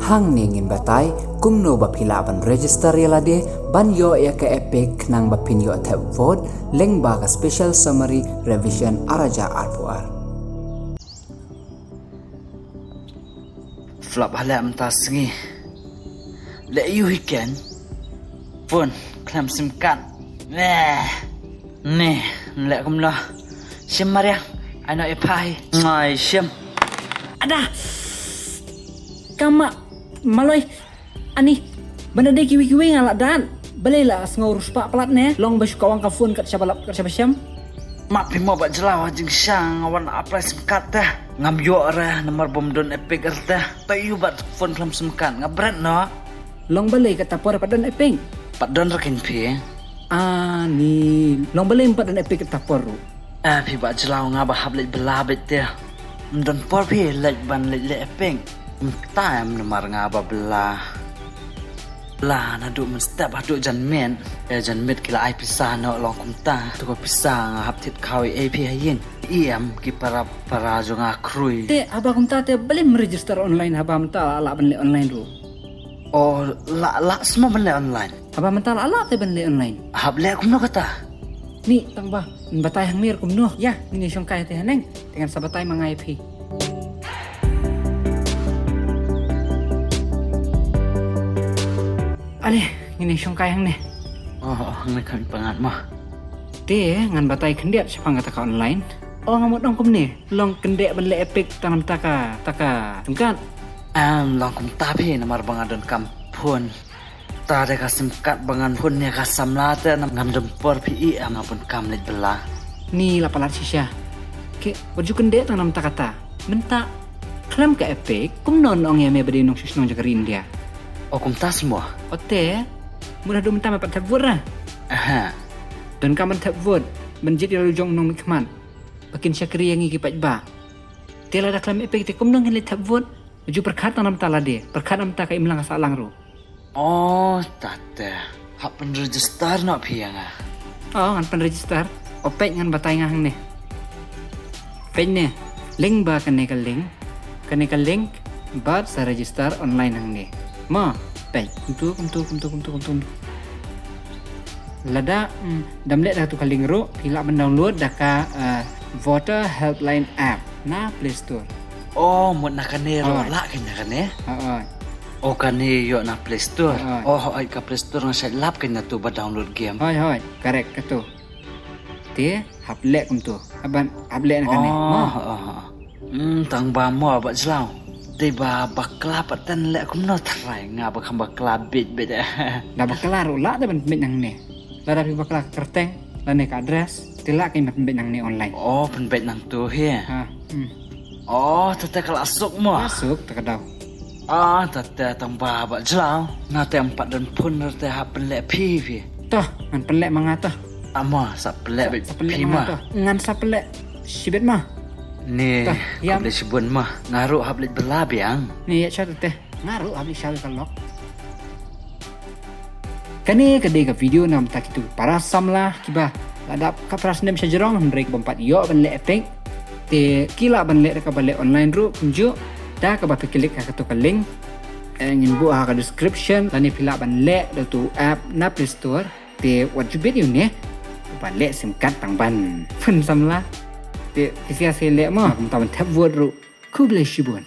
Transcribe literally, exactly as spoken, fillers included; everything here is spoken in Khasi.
Hangne ngin batai kumno ba phi lah ban register ïa lade ban ïoh ïa ka Epic khnang ba phin ïoh thep vote lyngba ka special summary revision ar hajar arphew ar. Flop haleh mynta sngi. Leh ïu hi ken. Phone khlem sim card. Neh. Neh, leh kumno. Shim mariang. Ai no e phai. Ngai shim. Ada. Kama maloi. Ani. Bana dei kiwi kiwi nga la dan. Balei la sngew ruh spah palat ne. Long ba shu kawang ka phone kat shaba lap kat shaba shem. Map phi mo Bah Jlaw, ha jingshisha nga wan apply sim card te. Ngam ïoh re namar bym don Epic re te. To ïu bad phone khlem sim card nga bret noh. Long balei kata por pat don Epic? Pat don re ken phi. Ani, long balei pat don Epic kata por ruh? Ah, phi Bah Jlaw nga ba hap leit bylla beit te. Ym don por phi leit ban leit leh Epic. Ym time namar nga ba bylla. Bylla naduh mynstep haduh janmiet. Eh, janmiet ki la ai pisa noh long kumta. To ka pisa nga hap thied khaw ei ei phi ha ïing. I em ki para para jong nga khrui. Te haba kumta te balei ym register online haba mynta la lah ban leh online ruh. Oh, lah lah sma ban leh online. Haba mynta la lah te ban leh online. Hap leh kumno kata? Ni tang ba, batai hangne kumno. Ïa, ngin ïa shongkai te haneng. Te ngan sa batai ma nga ïa phi. Ale, ngin ïa shongkai hangne. Oh, oh, hangne kham pyngngad mo. Te ngan batai khyndiat shaphang kata ka online. Oh, nga mut ong kumne. Long kyndit ban leh Epic tang namar ta ka, ta ka sim card. Em, long kumta phi namar ba nga donkam phone. Ta da ka sim card ba ngan phone ïa ka samla te namar ngam don por phi i em nga pun kam leit bylla. Ni la palat shisha. Ke, wat ju kyndit tang namar ta kata. Mynta khlem ka Epic, kumno yn ong ïa me ba dei nongshong shnong jong ka ri India. O kumta sma. Ote, mut haduh mynta me pat thep vote ra. Aha. Donkam ban thep vote, ban jied ïa la u jong u nongmihkhmat. Ba kin shakri ïa ngi ki paidbah. Te lada khlem Epic te kumno ngin leit thep vote? Ju pyrkhat tang namar ta lade, pyrkhat namar ta ka imlang ka sahlang ruh. Oh, tate. Hap pyn register noh phi ïa nga. Oh, ngan pyn register. O peit ngan batai nga hangne. Peit ne, link ba kane ka link. Kane ka link, bad sa register online hangne. Mo, peit, kumtu, kumtu, kumtu, kumtu, kumtu. Lada, mm, dam leh da tu ka link ruh, phi lah ban download da ka, eh, Voter Helpline app na Play Store. Oh, mut na kane ruh lah kein na kane? Hooid. Oh, kane ïoh na Play Store. Hooid. Oh, hooid ka Play Store nga shait lap kein na tu ba download game. Hooid, hooid, correct katu. Te, hap leh kumtu. Hap ban, hap leh na kane. Oh, oh, oh. Hmm, tang ba mo Bah Jlaw. Dei ba bakla pat ten leh kumno trai nga ba kham bakla bit bit. Da bakla ruh lah da ban pynbeit nangne. Lada phi bakla ka kyrteng, lane ka address, te lah kein ban pynbeit nangne online. Oh, pynbeit nangtu hi. Ha, hmm. Oh, tete ka la suk mo. La suk, te ka daw. Ah, tete tang ba Bah Jlaw. Nga te em pat don phone te hap pynleh phi phi. Toh, ngan pynleh ma nga toh. Amo, sa pynleh beit phi ma. Ngan sa pynleh shibit ma. Ni, khublei shibun ma. Nga ruh hap leit bylla biang. Ni, ïa sha te. Nga ruh hap leit sha ka lok. Kane ka dei ka video namar ta kitu para samla kiba la dap ka phra snem sha jrong hynrei bym pat ïoh ban leh Epic. Te ki lah ban leh da kaba leh online ruh kumjuh da kaba phi click ha katu ka link. Eh, ngin buh ha ka description lane phi lah ban leh da tu app na Play Store. Te wat ju bit ïa une. Ba leh sim card tang ban pyn samla. Te phi sia se leh mo kumta ban thep vote ruh. Khublei shibun.